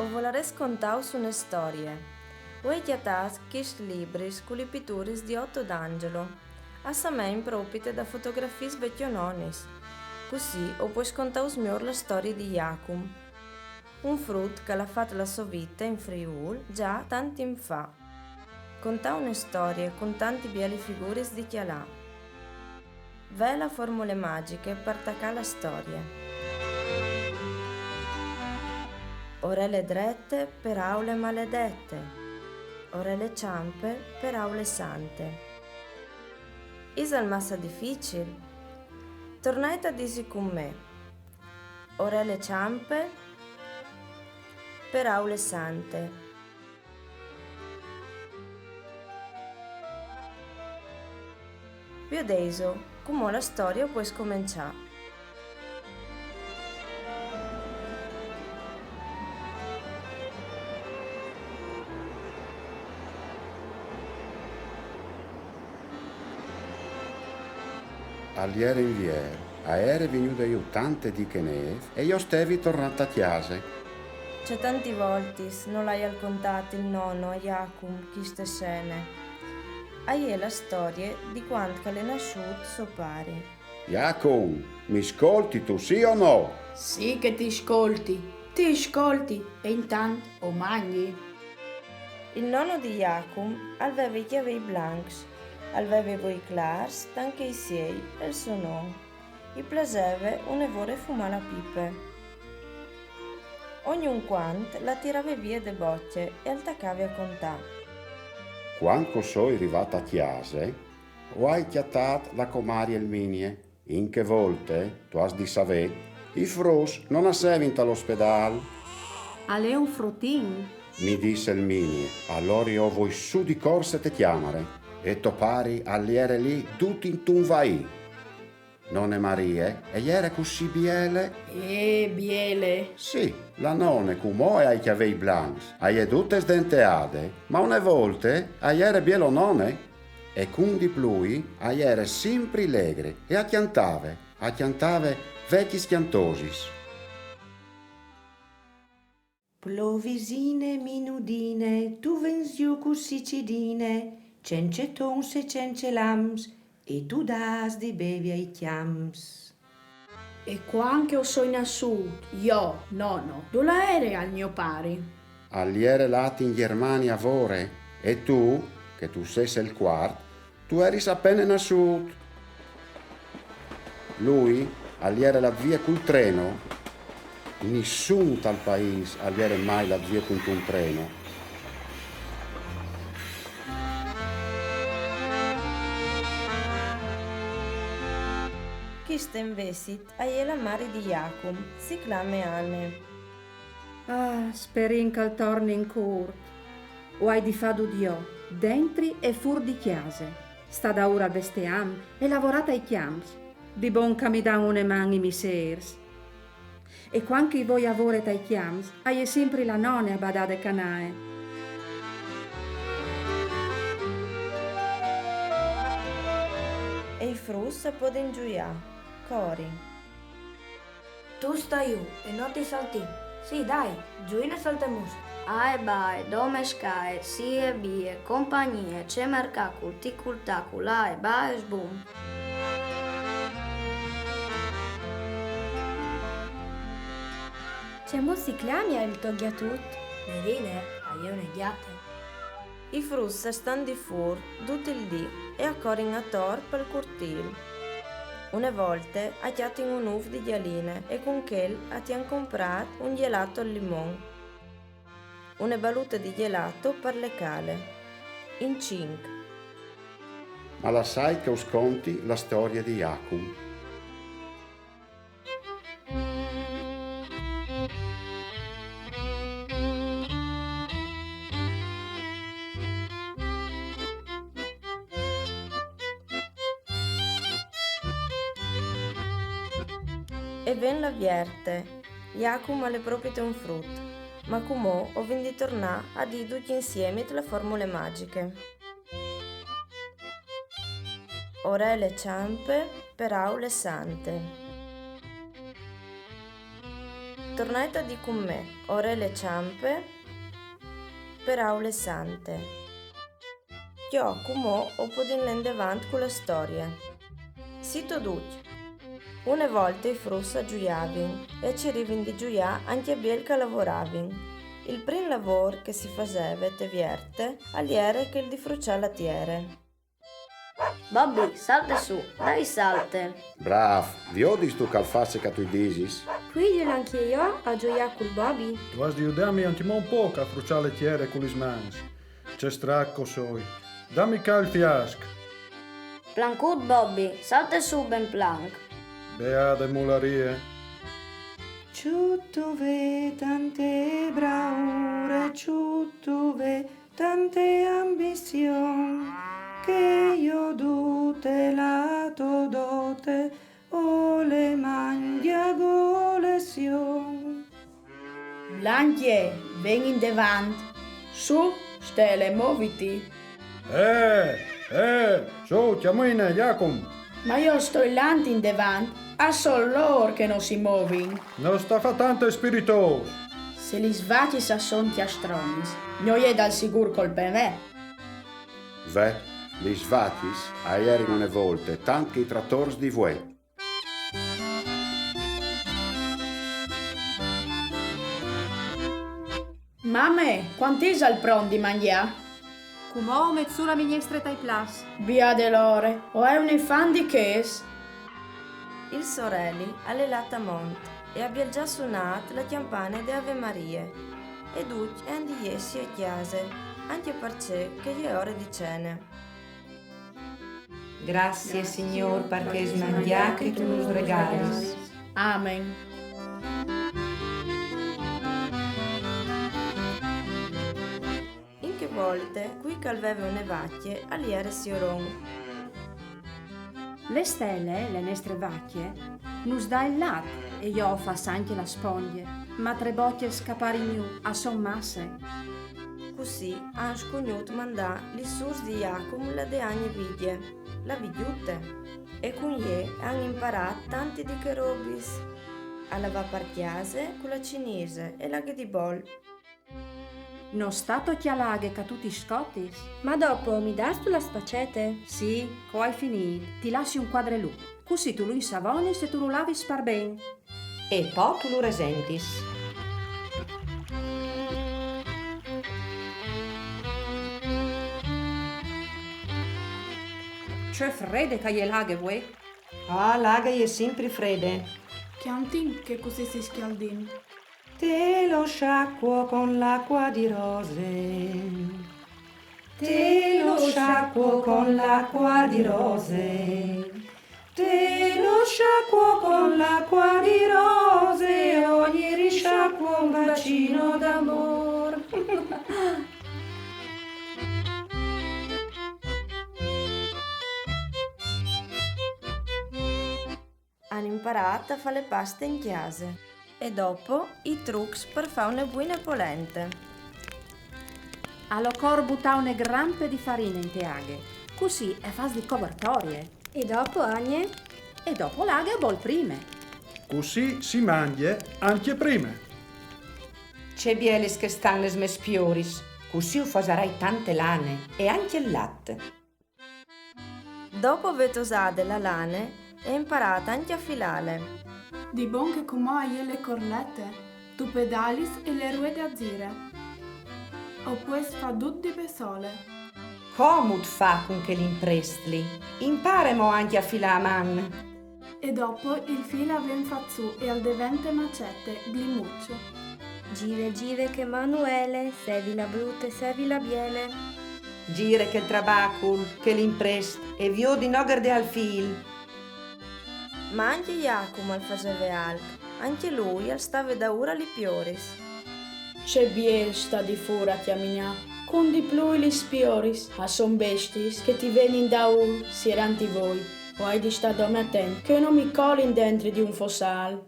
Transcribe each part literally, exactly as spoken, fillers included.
O volarès contâus une storie. O ai cjatât chescj libris cu lis pituris di Otto D'Angelo. A samein propite da fotografis vecjononis. Cussì o pues contâus miôr la storie di Jacum, un frut che al à fat la sô vite in Friûl za tant timp fa. Contâ une storie cun tantis bielis figuris di cjalâ. Ve la formule magjiche par tacâ la storie. Orele drete, peraule maledete. Orele çampe, peraule sante. Isal massa dificil? Tornait a dîsi cun me. Orele çampe, peraule sante. Viodêso, cumò la storie o pues començâ. Al jere Invier, a jere vignude jù tante diche nêf e jo o stevi tornant a cjase. Ce tantis voltis nol aial contât il nono a Jacum cheste scene. E je la storie di cuant che al è nassût so pari. Jacum, mi scoltistu, sì o no? Sì che ti scolti, ti scolti, e intant o mangji. Il nono di Jacum al veve i cjavei blancs, al veve i voi clars tant che i siei e il so non. I plaseve une vore fumâ la pipe. Ognun cuant la tirave vie de bocje e al tacave a contâ. Cuant che o soi rivât a cjase, o ai cjatât la comari e il minie. In chê volte, tu âs di savê, i fruts no nassevin tal ospedâl. Al è un frutin, mi disse il minie, alore jo o voi sù di corse te cjamare. E to pari al jere li dut intun vaî. None Marie e jere cussì biele? Eh, biele! Sì, la none cumò e à i cjavei blancs, e je dute sdenteade, ma une volte e jere biele none. E cun di plui e jere simpri legre e e cjantave, e cjantave vecjis cjantosis. Plovisine minudine, tu vens jù cussì cidine, cence tons e cence lams, e tu dâs di bevi ai cjamps. E cuant che o soi nassût, jo, nono, dulà jere il gno pari? Al jere lât in Gjermanie a vore, e tu, che tu sês il cuart, tu jeris a pene nassût. Lui al jere lât vie cul treno. Nissun tal paîs al jere mai lât vie cuntun treno. Cheste invezit e je la mari di Jacum, si clame Anne. Ah, sperìn che al torni in curt. O ai di fâ dut jo, dentri e fûr di cjase. Stâ daûr al bestiam e lavorâ tai cjamps. Di bon che mi dan une man i missiers. E cuant che i voi a vore tai cjamps, e je simpri la none a badâ de canaie. E i fruts a podin zuiâ, cori. Tu sta jù e no ti saltìn. Sì, dai, zuìn e saltemus. Ae bae, dome scae, sie bie, compagnie, ce mercacul, ticul tacul, ae bae, sbum. Cemût si clamial il to gjatut? Nerine, e je une gjate. I fruts a stan di fûr dut il dì e a corin ator pal curtîl. Une volte a cjatin un ûf di gjaline e cun chel a ti àn comprât un gjelato al limon. Une balute di gjelato par lecâle. In cinc. Ma lassait che us conti la storie di Jacum. E ven la vierte. Jacum al è propite un frut, ma cumò o vin di tornâ a dî ducj insiemit la formule magjiche. Orele çampe, peraule sante. Tornait a dî cun me, orele çampe, peraule sante. Cjo, cumò o podìn lâ indevant cu la storie. Sito ducj. Une volte i fruts a zuiavin e a cirivin di zuiâ ancje biel che a lavoravin. Il prin lavôr che si faseve te vierte al jere chel di fruçâ la tiere. Bobby, salte sù, dai, salte. Brâf, viodistu che al fâs ce che tu i disis? Puedio ancje jo a zuiâ cul Bobby? Tu âs di judâmi ancjemò un pôc a fruçâ la tiere cu lis mans. Ce strac che o soi. Dami ca il fiasc. Plancut, Bobby, salte sù ben planc. Beade mularie. Çu tu vê tante braure, çu tu vê tante ambizion, che jo dute la tô dote o le mangji a golezion. Blancje, ven indevant. Sù, Stele, moviti. Eh, eh, sù, cjamuine, Jacum. Ma jo o stoi lant indevant, a son lôr che no si movin. No sta fâ tant il spiritôs. Se lis vacjis a son cjastronis, no je dal sigûr colpe mê. Ve, lis vacjis a jerin une volte tant che i tratôrs di vuê. Mame, cuant isal pront di mangjâ? Cumò o met sù la mignestre tai plats. Biade l'ore, o ai une fam di chês. Il soreli al è lât a mont e al à biel za sunât la cjampane de Ave Marie. E ducj a àn di jessi a cjase, ancje parcè che e je ore di cene. Graciis, Signôr, par chest mangjâ che tu nus regalis. Amen. In chê volte, cui che al veve une vacje al jere Sioron. La Stele, la nestre vacje, nus da il lat e jo o fâs ancje la spongje, ma trê bocjis che a parin gnû a son masse. Cussì a àn scugnût mandâ lis sûrs di Jacum la de agne Vigje, la Vigjute, e cun jê a àn imparât tantis di chês robis. A lavâ par cjase cu la cinise e la aghe di bol. No sta tocjâ la aghe che tu ti scotis. Ma dopo mi dâstu la spacete? Sì, che o ai finît. Ti lassi un cuadrelù. Cussì tu lu insavonis e tu lu lavis par ben. E po tu lu resentis. Ce frede che e je la aghe vuê! Ah, la aghe e je simpri frede. Cjantìn che cussì si scjaldìn. Te lo sciacquo con l'acqua di rose. Te lo sciacquo con l'acqua di rose. Te lo sciacquo con l'acqua di rose, ogni risciacquo un bacino d'amor. A àn imparât a fâ la paste in cjase. E dopo i trucs par fâ une buine polente. Al ocor butâ une grampe di farine inte aghe, cussì e fâs di cobertorie. E dopo, agne? E dopo la aghe e bol prime. Cussì si mangje ancje prime. Ce bielis che a stan lis mês pioris, cussì o fasarai tante lane e ancje il lat. Dopo vê tosade la lane, e imparât ancje a filâle. Di bon che cumò e je la corlete, tu pedalis e la ruede e zire. O pues fâ dut di bessole. Comut fâ cun chel imprest li. Imparemo ancje a filâ a man. E dopo il fîl al ven fat sù e al devente macete, glimuç. Gire, gire che manuele, sevi la brute, sevi la biele. Gire chel trabacul, chel imprest, e viôt di no gardâ il fîl. Ma ancje Jacum al faseve alc, ancje lui al stave daûr a lis pioris. Ce biel stâ di fûr a cjaminâ, cun di plui lis pioris, a son bestiis che ti vegnin daûr, sierantì i voi. O ai di stâ dome atent che no mi colin dentri di un fossâl.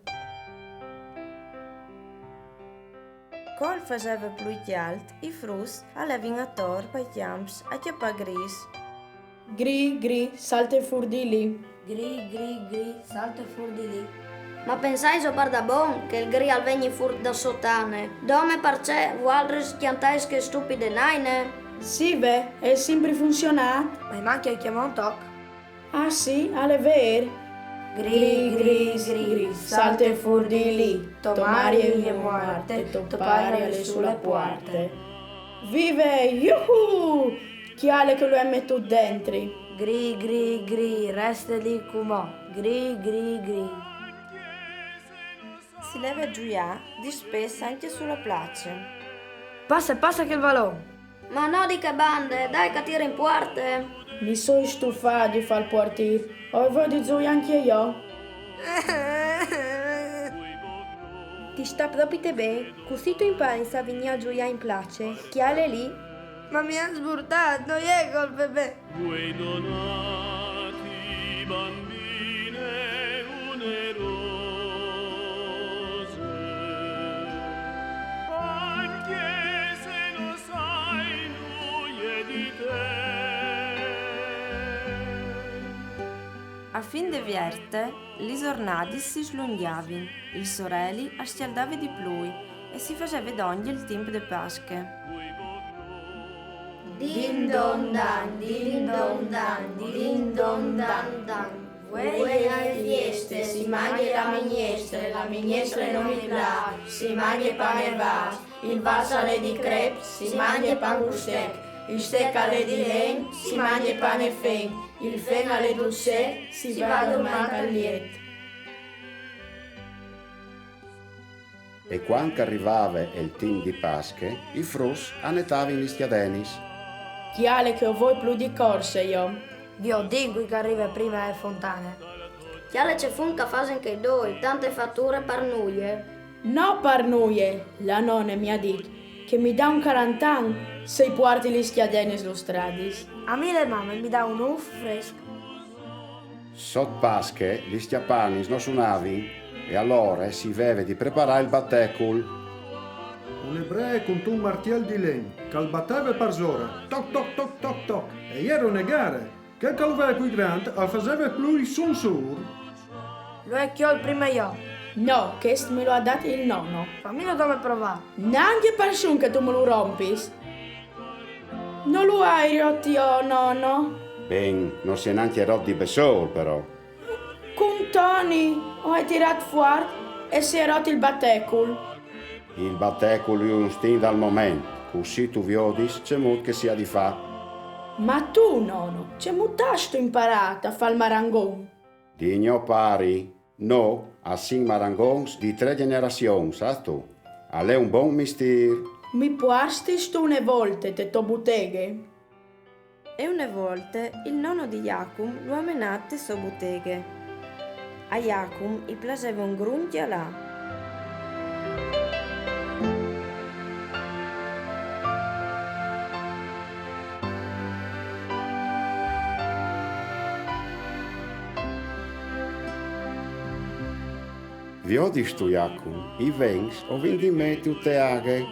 Co al faseve plui cjalt, i fruts a levin ator pai cjamps a cjapâ gris. Gri, gri, salte fûr di li. Gri, gri, gri, salte fûr di li. Ma pensaiso pardabon che il gri al vegni fûr da sô tane? Dome parcè vualtris cjantais chê stupide naine? Sì, ve, e à simpri funzionât. Ma i mancja ancjemò un toc. Ah sì, al è vêr. Gri, gri, gri, salte fûr di li, tô mari e je muarte, to pari al è su la puarte. Vive, juhu! Cjale che lu ai metût dentri. Gri, gri, gri, reste li cumò. Gri, gri, gri. Si leve a zuiâ, dispès ancje su la place. Passe, passe chel balon. Ma no di chê bande, dai ca tiri in puarte. Mi soi stufât di fâ il puartîr, o ai voie di zuiâ ancje jo. Ti sta propit ben, cussì tu imparis a vignî a zuiâ in place. Cjale li. Ma mi àn sburtât, no je colpe mê. Vuei donâti, bambine, une rose, ancje se no sai nuie di te. A fin de vierte, lis zornadis si slungjavin, il soreli al scjaldave di plui e si faseve dongje il timp de Pasche. Din don dan, din don dan, din don dan dan. Vuei ae fieste, si mangje la mignestre, la mignestre no mi plâs, si mangje pan e vars, il vars al è di crep, si mangje pan cul stec, il stec al è di len, si mangje pan e fen, il fen al è dulcet, si va a durmâ tal liet. E cuant che al rivave il timp di Pasche, i fruts a netavin lis cjadenis. Cjale che o voi plui di corse jo. Viodìn cui che al rive prime ae fontane. Cjale ce fum che a fasin chei doi, tante fature par nuie. No par nuie, la none mi à dit che mi dà un carantan se i puarti lis cjadenis lustradis. A mi la mame mi dà un ûf fresc. Sot Pasche lis cjampanis no sunavin e alore si veve di preparâ il batecul. Une bree cuntun martiel di len, che al bateve parsore, toc, toc, toc, toc, toc, e e jere une gare. Chel che lu veve plui grant al faseve plui sun sûr. Lu ai cjolt prime jo. No, chest mi lu à dât il nono. Ma mi lu dome provâ. Nancje par sun che tu mi lu rompis. No lu ai rot jo, nono. Ben, no si è nancje rot di bessôl, però. Cun Toni o ai tirât fuart e si è rot il batecul. Il batecul lu instin dal moment, cussì tu viodis cemût che si à di fâ. Ma tu, nono, cemût âstu imparât a fâ il marangon? Di gno pari. Nô a sin marangons di trê gjenerazions, sâstu? Al è un bon mistîr. Mi puartistu une volte te tô buteghe? E une volte il nono di Jacum lu à menât te sô buteghe. A Jacum i plaseve un grum cjalâ. Viodistu, Jacum, i vens o vin di metiju te aghe.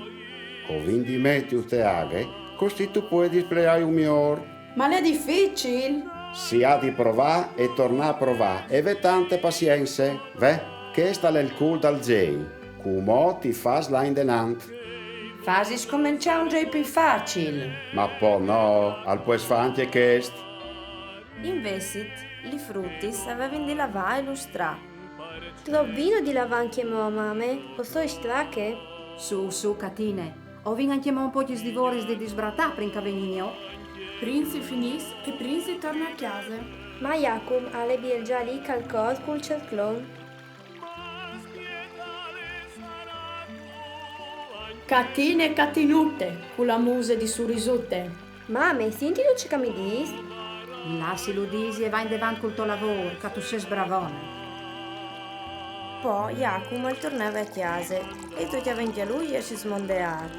O vin di metiju te aghe, cussì tu puedis pleâju miôr. Ma al è dificil? Si à di provâ e tornâ a provâ e vê tante pazience. Ve, chest al è il cûl dal zei. Cumò ti fâs lâ indenant. Fasis scomençâ un zei plui facil. Ma po no, al pues fâ ancje chest. Invezit, lis frutis a vevin di lavâ e lustrâ. Trop vino di lavâ ancjemò, mame, o soi strache. Sù, sù, Catine, o vin ancjemò un pocjis di voris di disbratâ prin che al vegni gno. Prin si finìs e prin si torne a cjase. Ma Jacum al è biel za li che al cor cul cerclon. Catine catinute, cu la muse di surisute. Mame, sintistu ce che mi dîs? Lassilu dî e va indevant cul to lavôr, che tu sês bravone. Po Jacum al tornave a cjase e i tocjave ancje a lui jessi smondeât.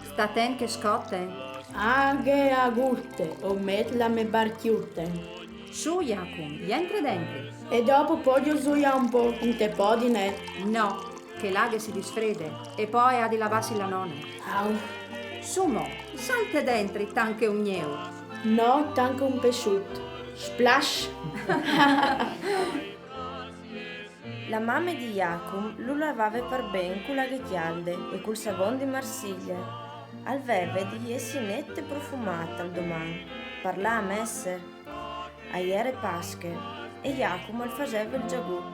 Sta atent che e scote. Aghe agute, o met la mê barcjute. Sù, Jacum, jentre dentri. E dopo podio zuiâ un pôc inte podine? No, che la aghe si disfrede e po e à di lavâsi la none. Au. Sù mo, salte dentri tant che un gneur. No, tant che un pessut. Splash! La mame di Jacum lu lavave par ben cu la aghe cjalde e cul savon di Marsiglie. Al veve di jessi net e profumât al doman, par lâ a messe. A jere Pasche e Jacum al faseve il zagut.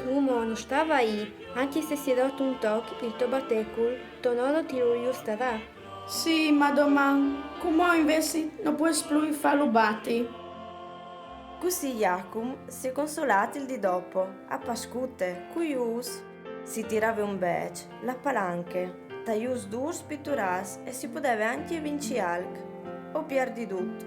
Sumo, no sta vaî, ancje se si è rot un toc il to batecul, to nono ti lu justarà. Sì, ma doman, cumò invezit no pues plui fâlu bati. Cussì Jacum si è consolât il dì dopo, a Pascute, cui ûfs. Si tirave un bêç, la palanche, tai ûfs dûrs piturâts e si podeve ancje vinci alc, o pierdi dut.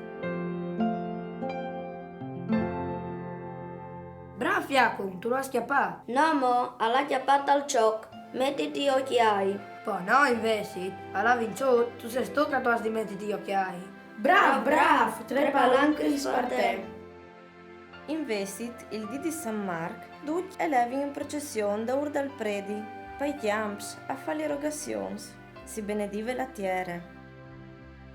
Brâf, Jacum, tu lu âs cjapât. No, mo, al à cjapât tal çoc. Metiti i ocjâi. Po no, invezit, al à vinçût, tu sês tu che tu âs di metiti i ocjâi. Brâf, brâf, trê palanchis par te. Invezit, il dì di San Marc, ducj a levin in procession daûr dal predi, pai cjamps, a fâ li rogazions. Si benedive la tiere.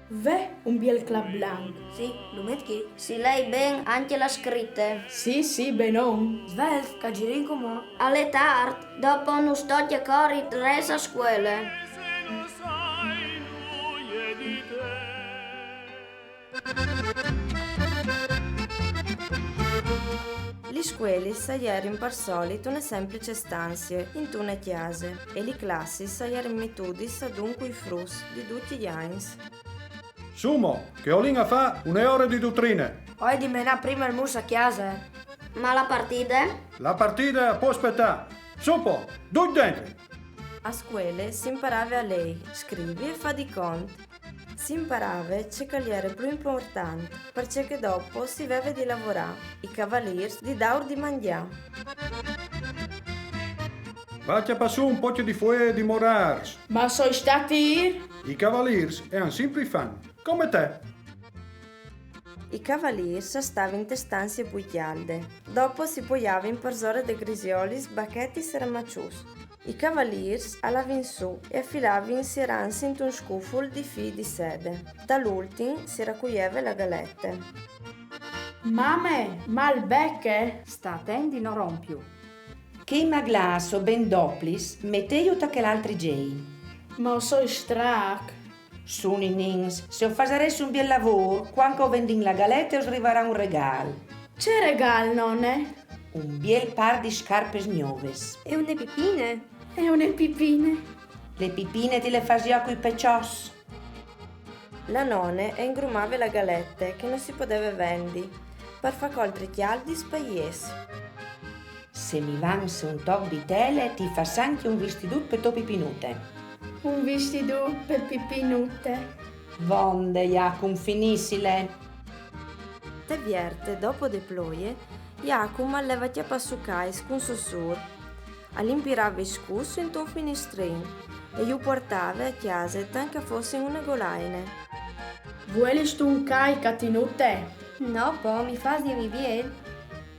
Ve, un biel clap blanc. Sì, lu met chi. Si lei ben ancje la scrite. Sì, sì, benon. Svelt, che a zirìn cumò. Al è tart, dopo nus tocje cori drets a scuele. Lis scuelis a jerin par solit une semplice stanzie, intune cjase, e li classis a jerin mitudis adun cui fruts di ducj i agns. Sù mo, che o lin a fâ une ore di dutrine. O ai di menâ prime il mûr a cjase. Ma la partide? La partide a pues spietâ. Sù po, ducj dentri. A scuele si imparave a lei, scrivi e fâ di cont. Si imparave ce che al jere plui impuartant, parcè che dopo si veve di lavorâ, i cavalîrs di dâur di mangjâ. Va a cjapâ sù un pocje di fuee e di morârs. Ma o soi stât îr? I cavalîrs a àn simpri fam, come te. I cavalîrs a stavin inte stanzie plui cjalde. Dopo si poiavin parsore des grisiolis, bachetis e ramaçuts. I cavalîrs a lavin sù e a filavin sierantsi intun scuful di fîi di sede. Tal ultin si racuieve la galete. Mame, ma al beche? Sta atent di no rompiju. Chei maglâts o ben doplis, meteju ta chel altri zei. Ma o soi strac. Sù, ninins, se o fasarês un biel lavôr, cuant che o vendìn la galete us rivarà un regâl. Ce regâl, none? Un biel pâr di scarpes gnoves. E une pipine? E une pipine? Le pipine ti le fâs jo cui peçots. La none e ingrumave la galete che no si podeve vendi, par fâ coltri cjaldis pai jes. Se mi vanze un toc di tele, ti fâs ancje un vistidut pe tô pipinute. Un vistidut pe pipinute. Vonde, Jacum, finissile. Te vierte, dopo de ploie, Jacum al leve a cjapâ sù cais cun so sûr. Al impirave i scus intun finistrin e ju puartave a cjase tant che a fossin une golaine. Vuelistu un cai, Catinute? No po, mi fasin i biei.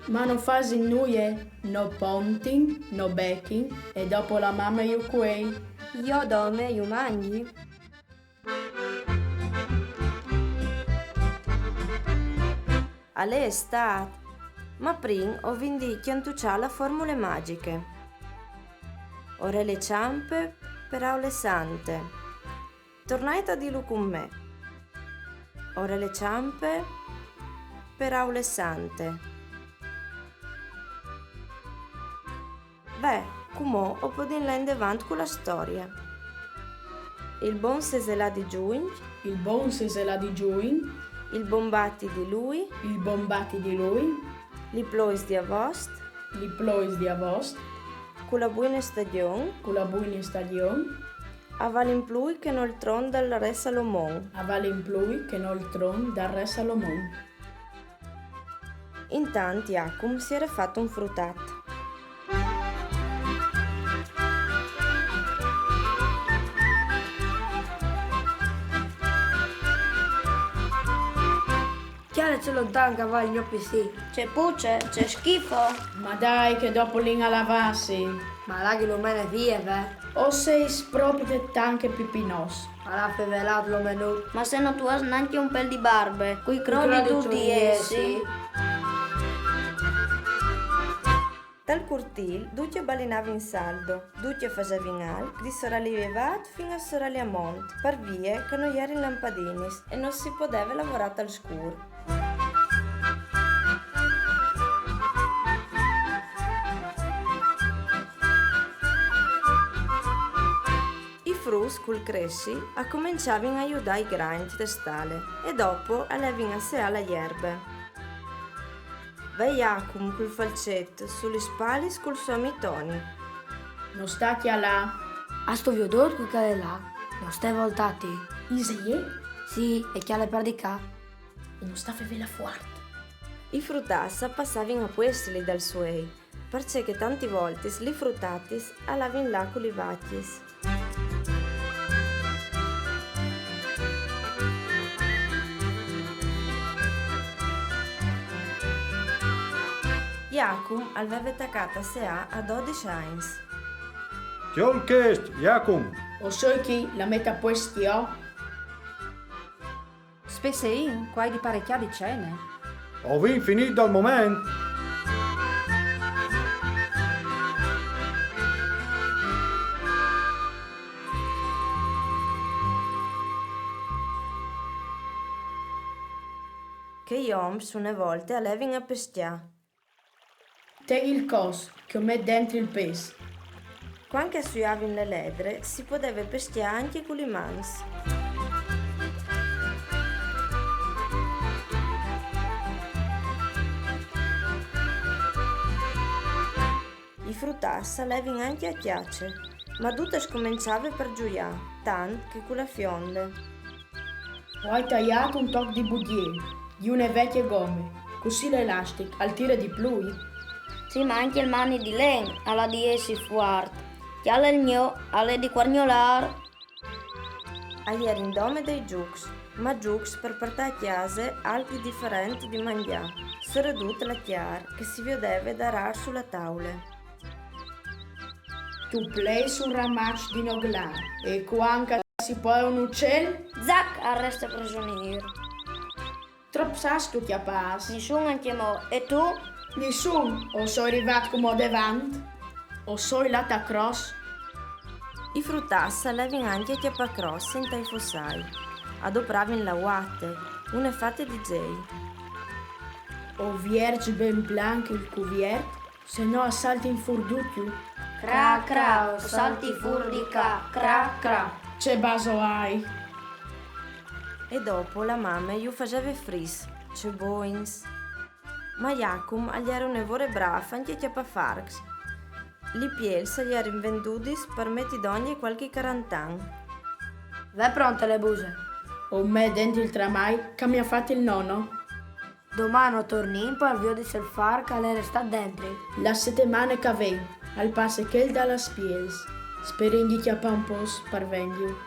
Ma no fasin nuie, no pontin, no bechin, e dopo la mame ju cuei. Jo dome ju mangji. Al è Istât, ma prin o vin di cjantuçâ la formule magjiche. Orele çampe, peraule sante. Tornait a dîlu cun me. Orele çampe, peraule sante. Beh, cumò o podìn lâ indevant cu la storie. Il bon seselâ di Jugn. Il bon seselâ di Jugn. Il bon bati di Lui. Il bon bati di Lui. Li plois di Avost. Li plois di Avost. Cu la buine stagjon. Cu la buine stagjon. A valin plui che nol tron dal re Salomon. A valin plui che nol tron dal re Salomon. Intant Jacum si jere fat un frutat. Cjale ce lontan che al va il gno pissì. Ce puce, ce schifo. Ma dai, che dopo lin a lavâsi. Ma laghilu mene vie, ve. O sês propit tant che pipinôs. Al à fevelât l'omenut. Ma se no tu âs nancje un pêl di barbe, cui crodi tu di jessi? Al curtîl ducj a balinavin saldo, ducj a fasevin alc, di soreli a vât fin a soreli a mont, par vie che no jerin lampadinis e no si podeve lavorâ tal scûr. I fruts cul cressi a començavin a judâ i grancj te stale e dopo a levin a seâ la jerbe. Ve Jacum cul falcet su lis spalis cul so amì Toni. No sta cjalâ. Âstu viodût cui che al è là? No sta voltâti. Ise je? Sì, e cjale par di ca. E no sta fevêla fuart. I frutats a passavin a puestili dal suei, parcè che tantis voltis li frutatis a lavin là cu li vacjis. Jacum al veve tacât a seâ a dodis agns. Cjol chest, Jacum! O soi chi, la met a puest jo. Spesseìn, cuâi di parecjâ di cene. O vin finît dal moment. Chei oms une volte a levin a pescjâ. Ten il cos, che o met dentri il pes. Cuant che a suiavin la ledre, si podeve pescjâ ancje cu li mans. I frutats a levin ancje a cjace, ma dut a scomençave par zuiâ, tant che cu la fionde. O ai taiât un toc di budiel, di une vecje gome, cussì l'elastic al tire di plui. Sì, ma ancje il mani di len al à di jessi fuart. Cjale il gno, al è di cuargnolâr. A jerin dome dai zûcs, ma zûcs par puartâ a cjase alc di diferent di mangjâ, soredut la cjar che si viodeve darâr su la taule. Tu pleis un ramaç di noglâr e cuant che si poie un ucel, zac, al reste presonîr. Trops âstu cjapâts? Nissun ancjemò. E tu? Nissun, o soi rivât cumò devant. O soi lât a croçs. I frutats a levin ancje a cjapâ croçs intai fossâi. A dopravin la uate, une fate di zei. O vierç ben planc il cuviert, se no a saltin fûr ducj. Cra, cra, o salti fûr di ca, cra, cra. Ce bas o ai! E dopo la mame ju faseve frits, ce bogns! Ma Jacum al jere une vore brâf ancje a cjapâ farcs. Li piels a jerin vendudis par meti dongje cualchi carantan. Ve pronte le buse. O met dentri il tramai che mi à fat il nono. Doman o tornìn par viodi se il farc al è restât dentri. La setemane che a ven al passe chel da las piels. Sperìn di cjapâ un pôcs par vendiju.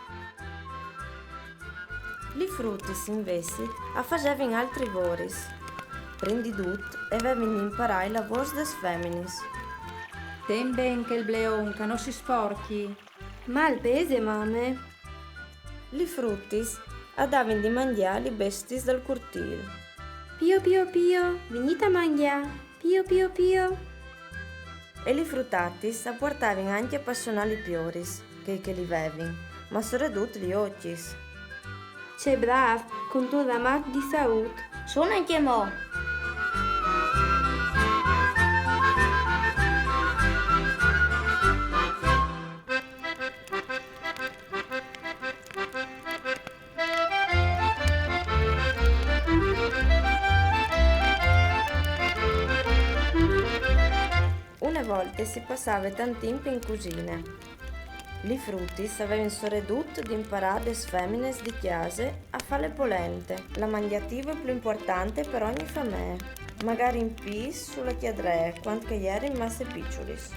Li frutis, invezit, a fasevin altris voris. Prin di dut, a vevin di imparâ i lavôrs des feminis. Ten ben chel bleon, che no si sporcji. Ma al pese, mame. Li frutis a davin di mangjâ li bestiis dal curtîl. Pio, pio, pio, vignît a mangjâ. Pio, pio, pio. E li frutatis a puartavin ancje a passonâ li pioris, chei che li vevin, ma soredut li ocjis. Ce brâf, cuntun ramaç di saût. Sun ancjemò. Une volte si passave tant timp in cusine. Li frutis a vevin soredut di imparâ des feminis di cjase a fâ la polente, la mangjative plui impuartante par ogni famee, magari in pîts su la cjadree cuant che a jerin masse piçulis.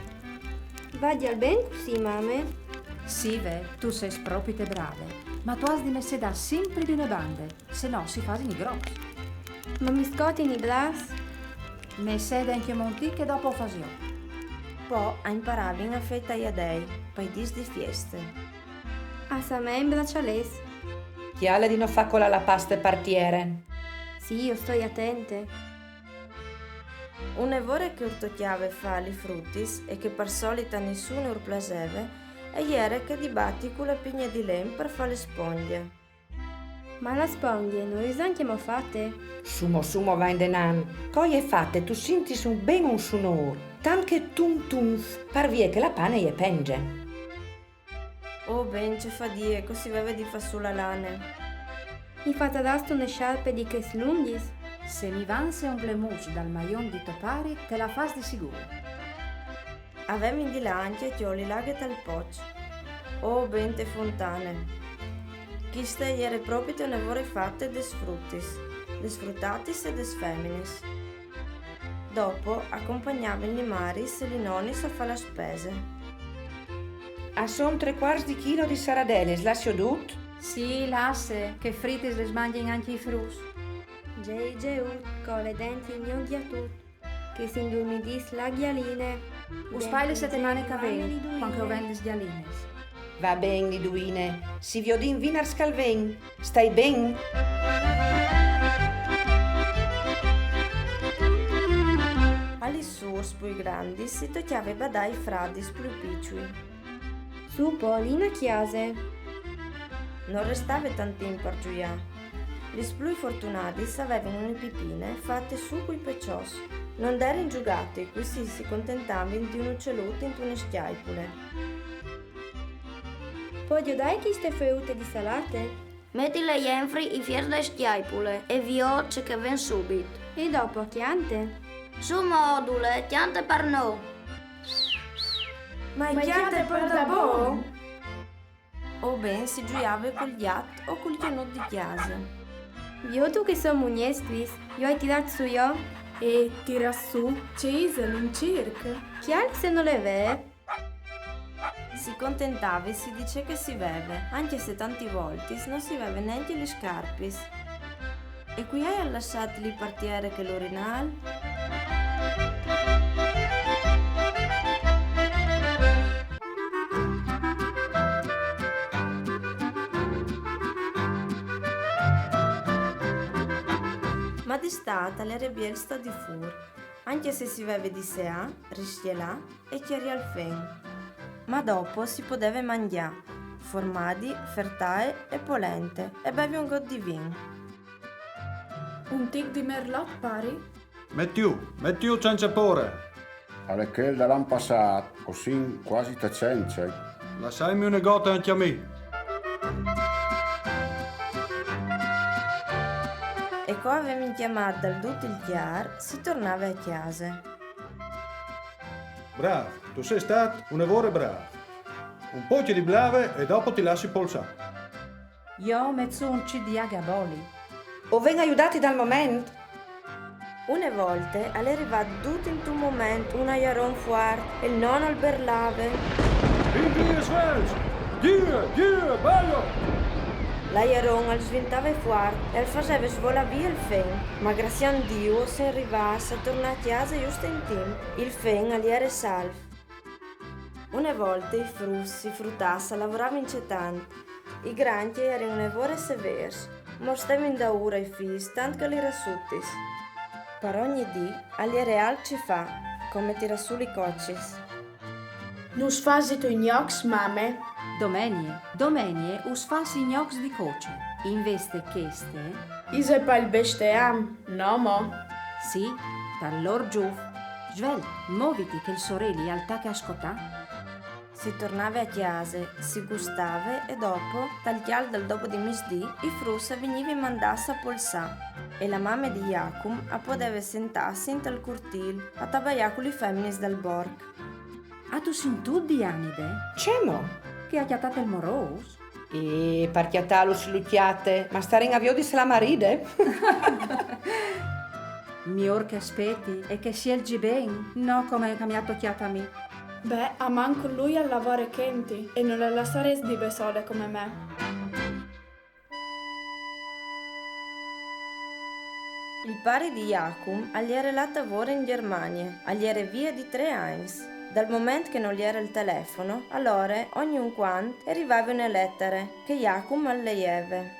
Vagjal ben cussì, mame? Sì, ve, tu sês propite brave, ma tu âs di messedâ simpri di une bande, se no si fasin i grops. Ma mi scotin i braçs. Messede ancjemò un tic che dopo o fâs jo. Po a imparavin a fâ i taiadei pai dîs di fieste. A somee i braçalets. Cjale di no fâ colâ la paste par tiere. Sì, o stoi atente. Une vore che ur tocjave fâ lis frutis e che par solit a nissun ur plaseve, e jere chê di bati cu la pigne di len par fâ la spongje. Ma la spongje no ise ancjemò fate? Su mo, su mo, va indenant. Co e je fate, tu sintis un ben un sunôr, tant che tunf tunf, par vie che la pane e je pence. Oh ben, ce fadie, co si veve di fâ sù la lane. Mi fasarâstu une sciarpe di chês lungjis? Se mi vanze un glemuç dal maion di to pari, te la fâs di sigûr. A vevin di lâ ancje a cjoli la aghe tal poç. Oh ben, te fontane. Cheste e jere propit une vore fate des frutis, des frutatis e des feminis. Dopo a compagnavin lis maris e lis nonis a fâ la spese. A son trê cuarts di chilo di saradelis, lassio dut? Sì, lasse, che fritis lis mangjin ancje i fruts. Gjeie gjut, co le denti gnoc gjatut, che si indurmidìs la gjaline. Us paie la setemane che e ven, cuant che o vin lis gjalinis. Va ben, Liduine, si viodìn vinars che al ven. Stai ben? A lis sûrs plui grandis si tocjave badâ ai fradis plui piçui. Su po, lin a cjase. No restave tant timp par zuiâ. Lis plui fortunadis a vevin une pipine fate sù cui peçots. No 'nd jerin zugatis, cussì si contentavin di un ucelut intune scjaipule. Puedio dâi cheste feute di salate? Metile jenfri i fiers de scjaipule e viôt ce che e ven subit. E dopo a cjante? Su mo, Odule, cjante par nô. Ma e cjante par da bon? O ben si zuiave cul gjat o cul cjanut di cjase. Viôt tu che a son mugnestris, ju ai tirâts sù jo. E tirâts sù, ce isal, un circ? Cjale se nol è vêr. Si contentave e si dice che si veve, ancje se tantis voltis no si veve nancje lis scarpis. E cui aial lassât lì par tiere chel urinâl? Ma d'Istât al jere biel stâ di fûr, ancje se si veve di seâ, riscjelâ e cjariâ il fen. Ma dopo si podeve mangjâ formadi, fertaie e polente e bevi un got di vin. Un tic di merlot, pari? Metiju, metiju cence pôre. Al è chel dal an passât, o sin cuasi te cence. Lassaimi une gote ancje a mi. E co a vevin cjamât dal dut il cjar, si tornave a cjase. Brâf, tu sês stât une vore brâf. Un pocje di blave e dopo ti lassi polsâ. Jo o met sù un cît di aghe a boli. O ven a judâti dal moment? Une volte al è rivât dut intun moment un aiaron fuart e il nono al berlave: Vin vie svelts! Gjue, gjue, baio! L'aiaron al svintave fuart e al faseve svolâ vie il fen, ma graciis a Diu o sin rivâts a tornâ a cjase just in timp. Il fen al jere salf. Une volte i fruts, i frutâts a lavoravin cetant. I grancj a jerin une vore sevêrs, ma a stevin daûr ai fîs tant che a lis rassutis. Par ogni dì al jere alc ce fâ, come tirâ sù lis cocis. Nus fasistu i gnocs, mame? Domenie, domenie us fâs i gnocs di coce. Invezit cheste... Ise pal besteam, no mo? Sì, tal lôr zûf. Svelt, moviti che il soreli al tache a scotâ. Si tornave a cjase, si gustave e dopo, tal cjalt dal dopo di misdì, i fruts a vignivin mandâts a polsâ e la mame di Jacum a podeve sentâsi intal curtîl a tabaiâ cu lis feminis dal borc. Âstu sintût, Dianide? Ce mo? Che e à cjatât il morôs? E par cjatâlu si lu cjate, ma starìn a viodi se la maride. Miôr che e spieti e che e sielzi ben, no come che mi à tocjât a mi. Beh, almancul lui al lavore chenti e no le lassarès di bessole come me. Il pari di Jacum al jere lât a vore in Gjermanie, al jere vie di trê agns. Dal moment che nol jere il telefono, alore ognun cuant e rivave une letare che Jacum al leieve.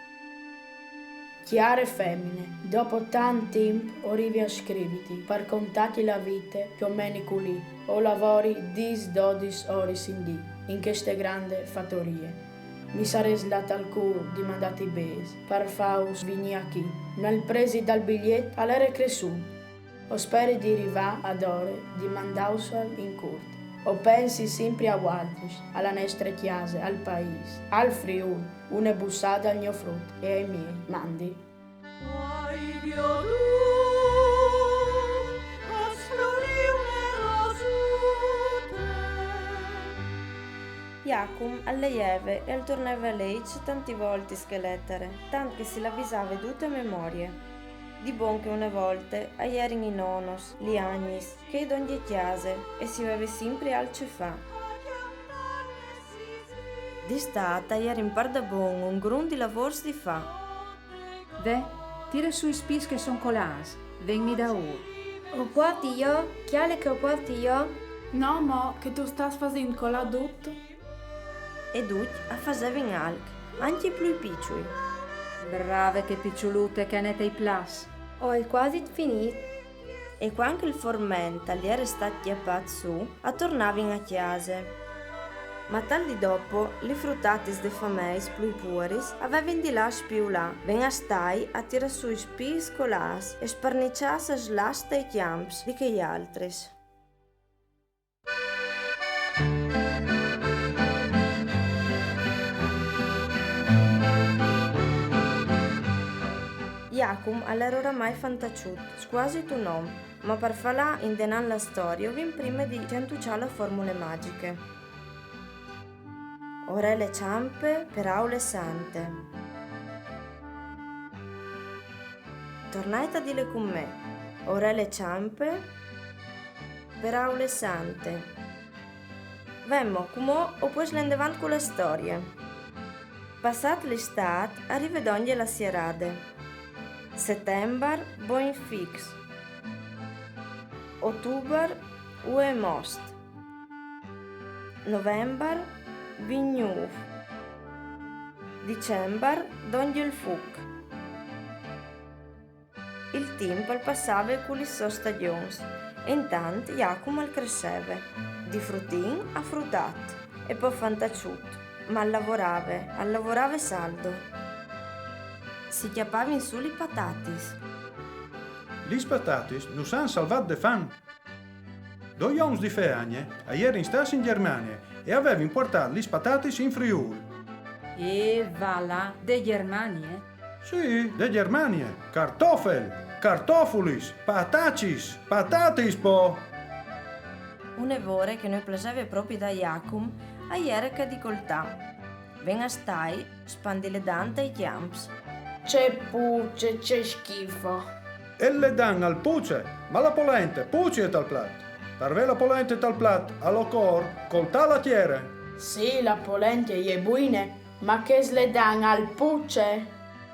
Chiare femine, dopo tant timp o rivi a scriviti par contati la vite che o meni culì. O lavori dîs dodis oris in dì in cheste grande fatorie. Mi sarès lât al cûr di mandâti bêçs par fâus vignî achì, ma il presi dal biliet al jere cressût. O speri di rivâ adore di mandâusal in curt. O pensi simpri a vualtris, a la nestre cjase, al paîs, al Friûl. Une bussade al gno frut e ai miei. Mandi. Jacum al leieve e al tornave a leî cetantis voltis chê letare, tant che si la visave dute a memorie. Di bon che une volte a jerin i nonos, li agnis, chei dongje cjase, e si veve simpri alc ce fâ. D'Istât a jerin pardabon un grum di lavôrs di fâ. Ve, tire sù i spîts che a son colâts, ven mi daûr. O puarti jo, cjale che o puarti jo. No mo, che tu stâs fasint colâ dut. E ducj a fasevin alc, ancje i plui piçui. Brave chê piçulute che e nete i plats. O ai cuasi finît. E cuant che il forment al jere stât cjapât sù, a tornavin a cjase. Ma tal dì dopo, lis frutatis des fameis plui puaris a vevin di lâ a spiulâ, ven a stâi a tirâ sù i spîts colâts e sparniçâts a slats tai cjamps di chei altris. Jacum al jere oramai fantaçut, scuasit un om, ma par falâ indenant la storie o vin prime di cjantuçâ la formule magjiche. Orele çampe, peraule sante. Tornait a dîle cun me. Orele çampe, peraule sante. Ven mo, cumò o pues lâ indevant cu la storie. Passât l'Istât, a rive dongje la sierade. Setembar, bogn fix. Otubar, ue e most. Novembar, vin gnûf. Dicembar, dongje il fuc. Il timp al passave cu lis sôs stagjons, e intant Jacum al cresseve, di frutin a frutât, e po fantaçut, ma al lavorave, al lavorave saldo. Si cjapavin sù lis patatis. Lis patatis nus àn salvât de fam. Doi oms di Feagne a jerin stâts in Gjermanie e a vevin puartât lis patatis in Friûl. E va là, de Gjermanie? Sì, de Gjermanie. Kartoffel, kartofulis, patacis, patatis po! Une vore che no i plaseve propit a Jacum, a jere chê di coltâ. Ven a stâi spandi ledant tai cjamps. Ce puce, ce schifo. Il ledant al puce, ma la polente pucie tal plat. Par vê la polente tal plat al ocor coltâ la tiere. Sì, la polente e je buine, ma chest ledant al puce.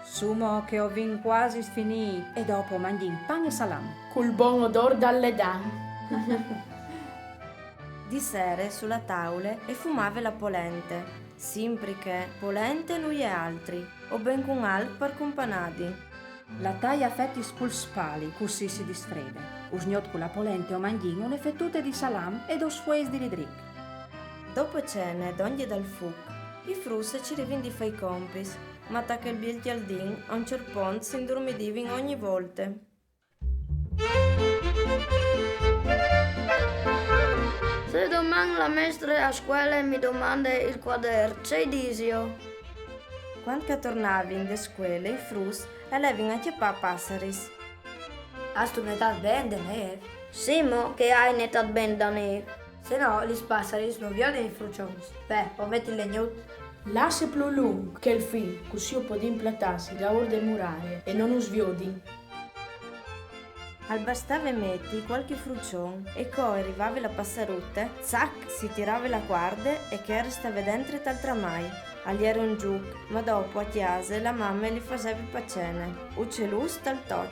Sù mo che o vin cuasi finît e dopo o mangjìn pan e salam. Cul bon odôr dal ledant. Di sere su la taule e fumave la polente, simpri che polente e nuie altri, o ben cun alc par cumpanâdi. La tai a fetis cul spali, cussì si disfrede. Usgnot cu la polente o mangjìn une fetute di salam e dôs fueis di lidric. Dopo cene, dongje dal fuc, i fruts a cirivin di fâ i compits, ma ta chel biel cjaldin a un ciert pont si indurmidivin ogni volte. Se doman la mestre a scuele mi domande il cuader, ce i disio? Cuant che a tornavin de scuele, i fruts a levin a cjapâ passaris. Âstu netât ben de nêf? Sì mo che o ai netât ben da nêf. Se no, lis passaris no vionin i fruçons. Ve, o meti il legnut. Lasse plui lunc chel fîl, cussì o podìn platâsi daûr de murarie e no nus viodin. Al bastave meti cualchi fruçon e co e rivave la passarute, zac, si tirave la cuarde e chê e restave dentri tal tramai. Al jere un zûc, ma dopo a cjase la mame li faseve pa cene, uceluts tal tocj.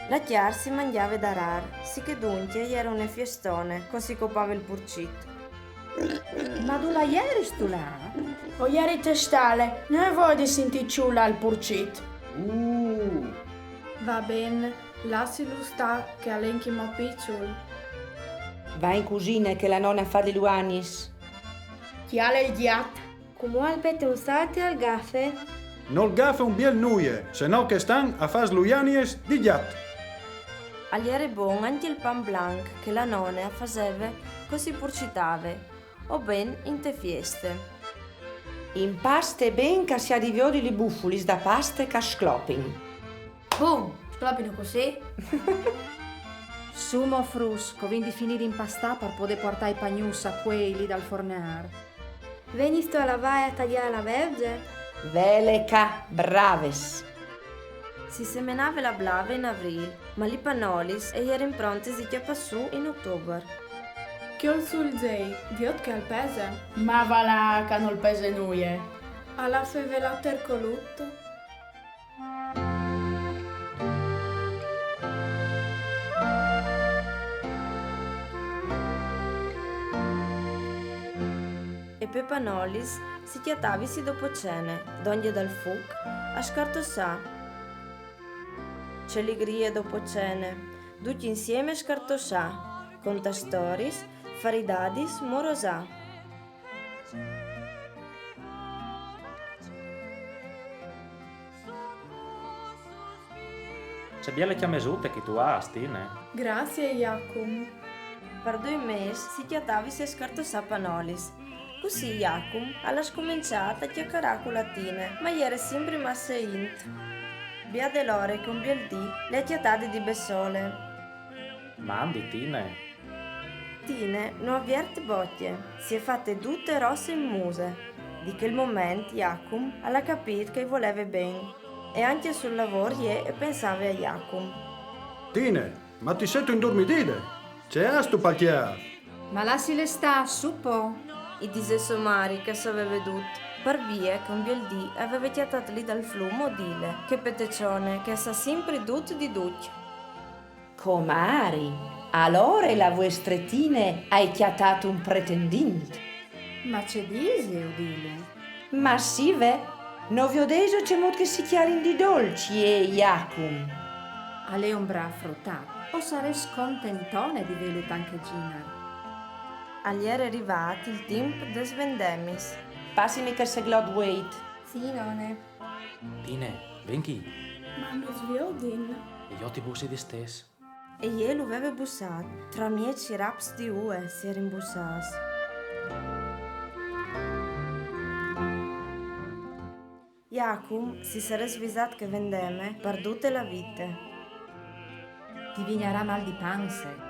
La cjar si mangjave da râr, sichè duncje e jere une fiestone, co si copave il purcit. Ma dulà jeristu lât? O jeri te stale, no ai voie di sintî ciulâ il purcit. Uh! Va ben, lassilu stâ, che al è inchimò piçul. Va in cusine, che la none a fa li luaniis. Cjale il gjat. Cumò al pete un salt e al gafe. Nol gafe un biel nuie, se no chest an a fâs luaniis di gjat. Al jere bon ancje il pan blanc che la none a faseve co si purcitave, o ben inte fieste. Impaste ben, che si à di viodi li bufulis da paste che a sclopin. Bum, sclopino cussì. Sù mo fruts, che o vin di finî di impastâ par podê puartâ i pagnuts a cuei li dal fornâr. Vegnistu a lavâ e a tagjâ la verze? Vele ca, braves! Si semenave la blave in avrîl, ma li panolis e jerin prontis di cjapâ sù in otobar. Cjol sù il zei, viôt che al pese. Ma va là, che nol pese nuie. Al à fevelât tercolut. E pe panolis si cjatavisi dopo cene, dongje dal fûc, a scartossâ. Ce ligrie dopo cene, ducj insiemi a scartossâ, contâ storiis, fâ ridadis, morosâ. Ce biele cjamesute che tu âs, Tine. Graciis, Jacum. Par doi mês si cjatavisi a scartossâ panolis. Cussì Jacum al à scomençât a cjacarâ cu la Tine, ma e jere simpri masse int. Biade l'ore che un biel dì le à cjatade di bessole. Mandi, Tine. Tine no à viert bocje, si è fate dute rosse in muse. Di chel moment Jacum al à capît che i voleve ben. E ancje sul lavôr jê e pensave a Jacum. Tine, ma ti sêstu indurmidide? Ce âstu pal cjâf? Ma lassile stâ, sù po. I disè sô mari che a saveve dut, par vie che un biel dì e veve cjatât li dal flum Odile, chê petecione che e sa simpri dut di ducj. Comari, alore la vuestre Tine e à cjatât un pretendint? Ma ce dîs, Odile? Ma sì, ve, no viodêso cemût che si cjalin di dolç jê e Jacum? Al è un brâf frutat, o sarès contentone di vêlu tant che zînar. Al jere rivât il timp des vendemis. Passimi chel seglot vueit. Sì, none. Tine, ven chi. Ma nus viodin. E jo ti bussi distès. E jê lu veve bussât, tramieç i raps di ue si jerin bussâts. Jacum si sarès visât chê vendeme par dute la vite. Ti vignarà mâl di panze.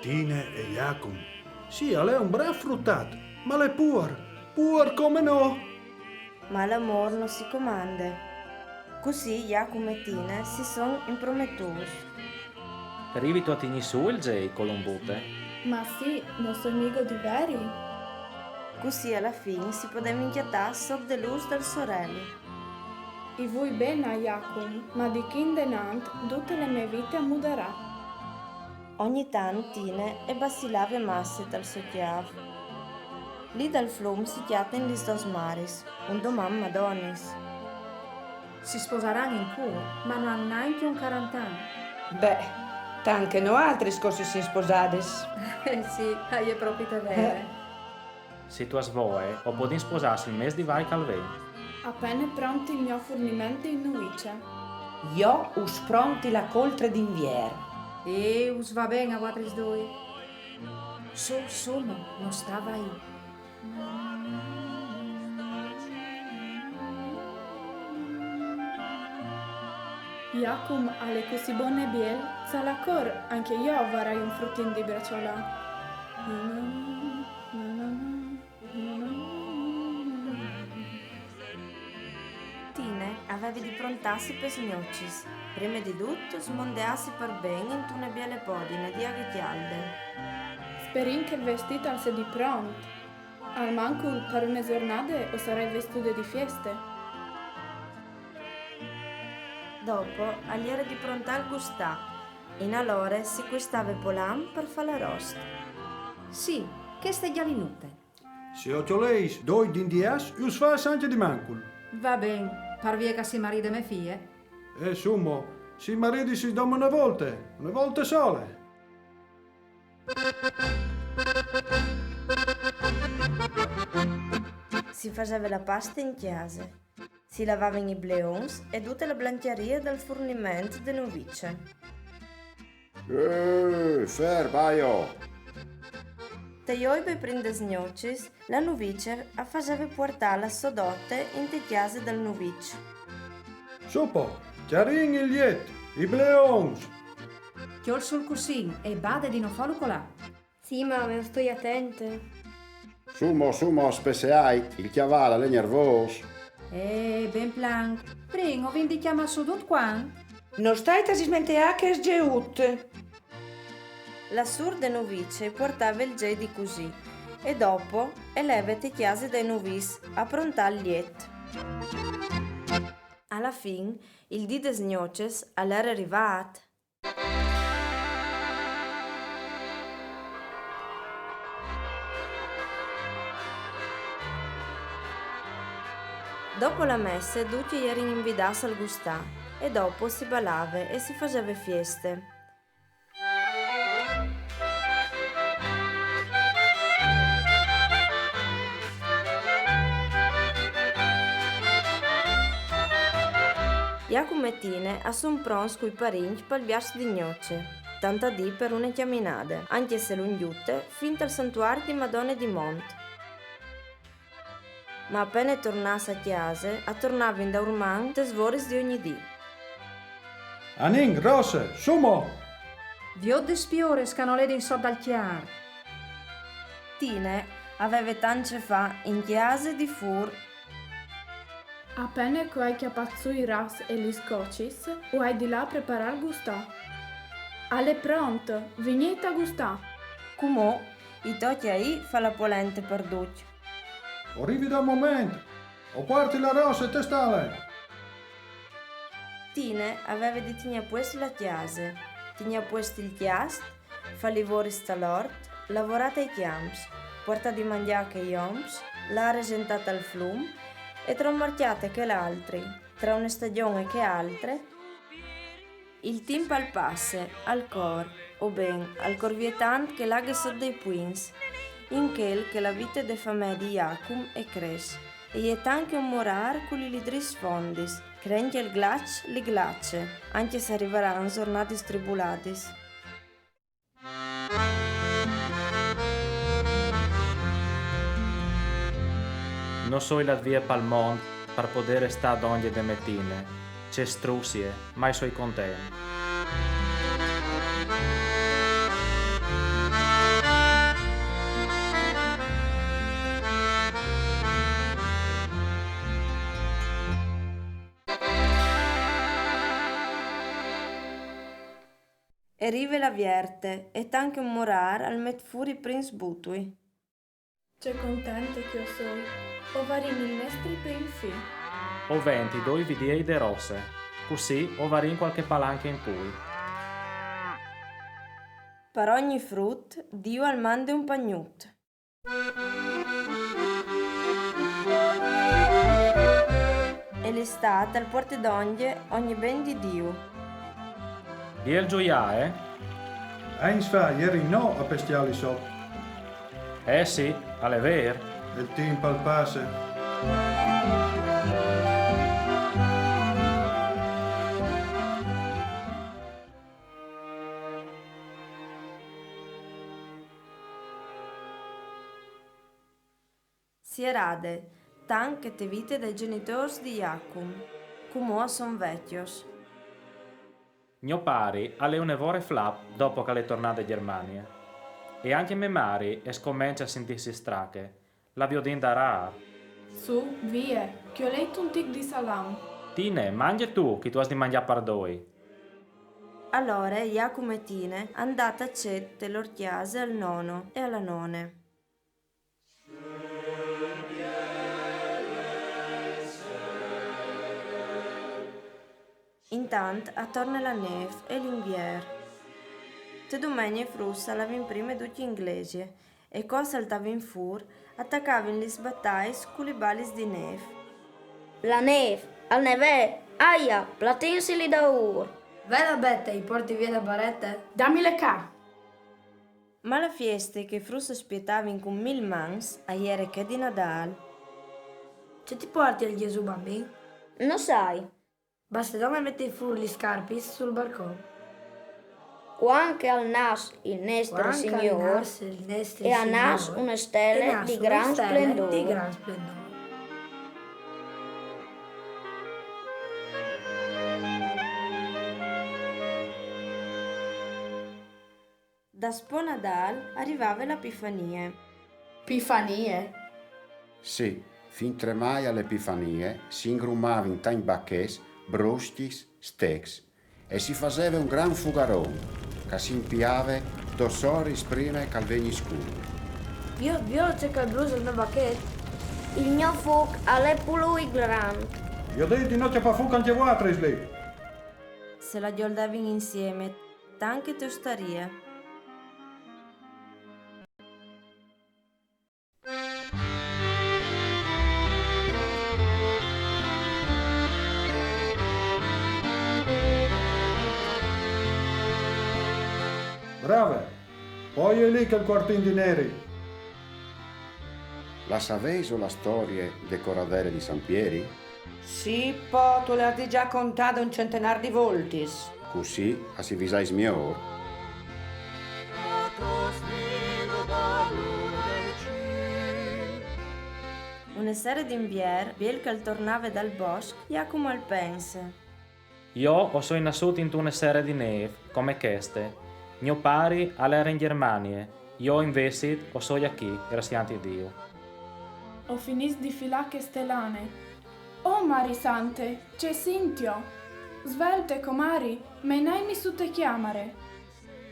Tine e Jacum. Sì, al è un brâf frutat, ma al è puar, puar come nô. Ma l'amôr no si comande. Cussì Jacum e Tine si son imprometûts. Rivistu a tignî sù il zei, colombute? Ma sì, no soi migo di veri. Cussì a la fin si podevin cjatâ sot de lûs dal soreli. I vui ben a Jacum, ma di chi indenant dute la mê vite a mudarà. Ogni tant Tine e bacilave masse tal so cjâf. Li dal flum si cjatin lis dôs maris, un doman madonis. Si sposaran in cûr, ma no àn nancje un carantan. Beh, tant che noaltris che si sin sposadis. Eh sì, e je propit vere. Se tu âs voie, o podìn sposâsi il mês di Vai che al ven. A pene pronti il gno furniment di nuvice. Jo us pronti la coltre d'Invier. E us va ben a vualtris doi? Sù, sù mo, no sta vaî. Jacum al è cussì bon e biel, salacor ancje jo o varai un frutin di braçolâ. Tine e veve di prontâsi pes gnocis. Prime di dut, smondeâsi par ben intune biele podine di aghe cjalde. Sperìn che il vestît al sedi pront. Almancul par une zornade o sarai vestude di fieste. Dopo al jere di prontâ il gustâ. In alore si cuistave polam par fâ l'arost. Sì, cheste gjalinute. Se o cjolês doi dindiâs, us fâs ancje di mancul. Va ben, par vie che si maride me fie. Eh, su mo, si maridisi dome une volte, une volte sole. Si faseve la paste in cjase. Si lavavin i bleons e dute la blancjarie dal furniment de nuvice. Eh, fer, baio! Te joibe prin des gnocis, la nuvice a faseve puartâ la sô dote inte cjase dal nuviç. Su po, cjarìn il liet, i bleons! Cjol sul cussin e bade di no fâlu colâ. Sì, mame, o stoi atente. Su mo, su mo, spesseait, il cjaval al è gnervôs. Eh, ben planc. Prin, o vin di cjamâ sù dut cuant? No stait a dismenteâ che e sgjeut. La sûr de nuvice i puartave il zei di cusî e dopo e leve te cjase dai nuvis a prontâ il liet. A la fin, il dì des gnocis al jere rivât. Dopo la messe ducj a jerin invidâts al gustâ, e dopo si balave e si faseve fieste. Jacum e Tine a son pronts cui parincj pal viaç di gnoce, tant a dî par une cjaminade, ancje se lungjute, fin tal santuari di Madone di Mont. Ma a pene tornâts a cjase, a tornavin daurman tes voris di ogni dì. Anìn, Rose, su mo! Viôt des pioris che a no ledin sot dal cjar. Tine a veve tant ce fâ in cjase e di fûr. A pene che o ai cjapât sù i râfs e lis cocis, o ai di lâ a preparâ il gustâ. Al è pront, vignît a gustâ. Cumò i tocje a jê fâ la polente par ducj. O rivi dal moment, o puarti la Rose te stale. Tine a veve di tignî a puest la cjase, tignî a puest il cjast, fâ li voris tal ort, lavorâ tai cjamps, puartâ di mangjâ a chei oms, lâ a resentâ tal flum e tra un marcjât e chel altri, tra une stagjon e chê altre. Il timp al passe, al cor, o ben, al cor vie tant che la aghe sot dai puints, in chel che la vite de famee di Jacum e cres, e je tant che un morâr cu li lidris fondis, che ancje il glaç li glace, ancje se a rivaran zornadis tribuladis. No soi lât vie pal mont par podê restâ dongje de mê Tine. Ce strusie, ma o soi content. E rive la vierte, e tant che un morâr al met fûr i prins butui. Ce contente che o soi. O varìn il nestri prin fi. O vent i doi vidiei de Rose, cussì o varìn cualchi palancje in pui. Par ogni frut, Diu al mande un pagnut. E l'Istât al puarte dongje ogni ben di Diu. Biel gioiâ, eh? Agns fa a jerin nô a pestjâli sot. Eh sì, al è vêr. E il timp al passe. Sierade, tant che te vite dai gjenitôrs di Jacum, cumò a son vecjos. Gno pari al è une vore flap dopo che al è tornât de Gjermanie. E ancje mê mari e scomence a sintîsi strache, la viodìn da râr. Su, vie, cjoleit un tic di salam. Tine, mangje tu, che tu âs di mangjâ par doi. Alore Jacum e Tine a 'nd àn tacet te lôr cjase al nono e a la none. Intant a torne la nêf e l'invier. Te domenie i fruts a lavin prime ducj in glesie e co a saltavin fûr a tacavin lis batais cu li balis di nêf. La nêf, al nevee, aia, platìnsi li daûr. Ve la bete, i puarti vie la barete? Damile ca! Ma la fieste che i fruts a spietavin cun mil mans a jere chê di Nadâl. Ce ti puarti al Jesù Bambin? No sai. Baste dome meti fûr lis scarpis sul barcon. Cuant che al nas il nestri Signôr, e a nas une stele di grant splendôr. Daspò Nadâl a rivave la Pifanie. Pifanie? Sì, fin tremai a la Pifanie si ingrumavin tancj bachets, broscjis, stecs, e si faseve un grant fugaron, che si impiave dôs oris prime che al vegni scûr. Viôt, viôt ce che al bruse il gno bachet! Il gno fûc al è plui grant. Viodêt di no cjapâ fûc ancje voaltris li! Se la gjoldavin insiemi, tant che te ostarie. Brave! Po je li chel cuartin di neri! La savêso la storie de coradere di San Pieri? Sì, po, tu le âs digià contade un centenâr di voltis. Cussì a si visais miôr? Une sere di Invier, biel che al tornave dal bosc, Jacum al pense. Jo o soi nassût intune sere di nêf, come cheste. Gno pari al jere in Gjermanie, jo invezit o soi achì, graciant Diu. O finìs di filâ cheste lane. Oh, Mari sante, ce sintio! Svelte, comari, menaimi su te cjamare.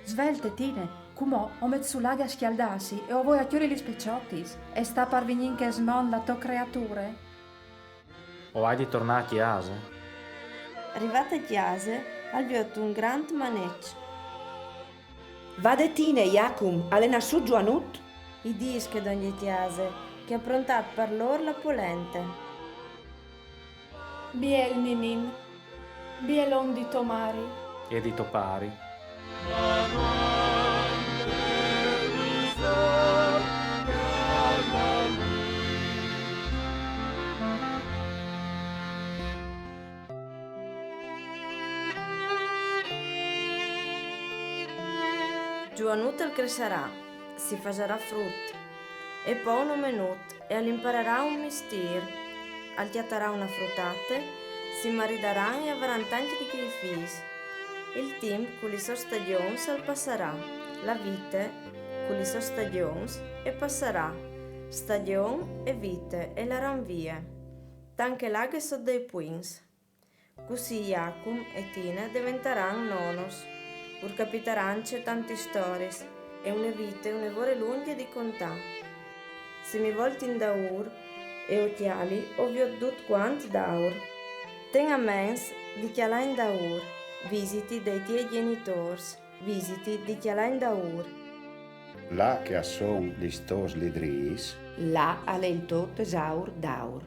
Svelte, Tine, cumò o met su la aghe a scjaldâsi e o voi a cjoli lis pecjotis. E sta par vignî in chest mont la tô creature. O ai di tornâ a cjase. Rivât a cjase, al viôt un grant maneç. Vade Tine, Jacum, al è nassût Zuanut? I dîs chê dongje cjase, che e à prontât par lôr la polente. Biel, ninin, biel om di tô mari. E di to pari. Zuanut al cressarà, si fasarà frut, e po un omenut, e al impararà un mistîr. Al cjatarà une frutate, si maridaran e a varan tancj di chei fîs. Il timp cu lis sôs stagjons al passarà, la vite cu lis sôs stagjons e passarà, stagjon e vite e laran vie, tant che la aghe sot dai puints. Cussì Jacum e Tine deventaran nonos, ur capitarancje tantis storiis e une vite une vore lungje di contâ. Se mi volti indaûr e o cjali, o viôt dut cuant d'aur. Ten a ments di cjalâ indaûr, visiti dai tiei gjenitôrs, visiti di cjalâ indaûr. Là che a son lis tôs lidrîs. Là al è il to tesaur d'aur.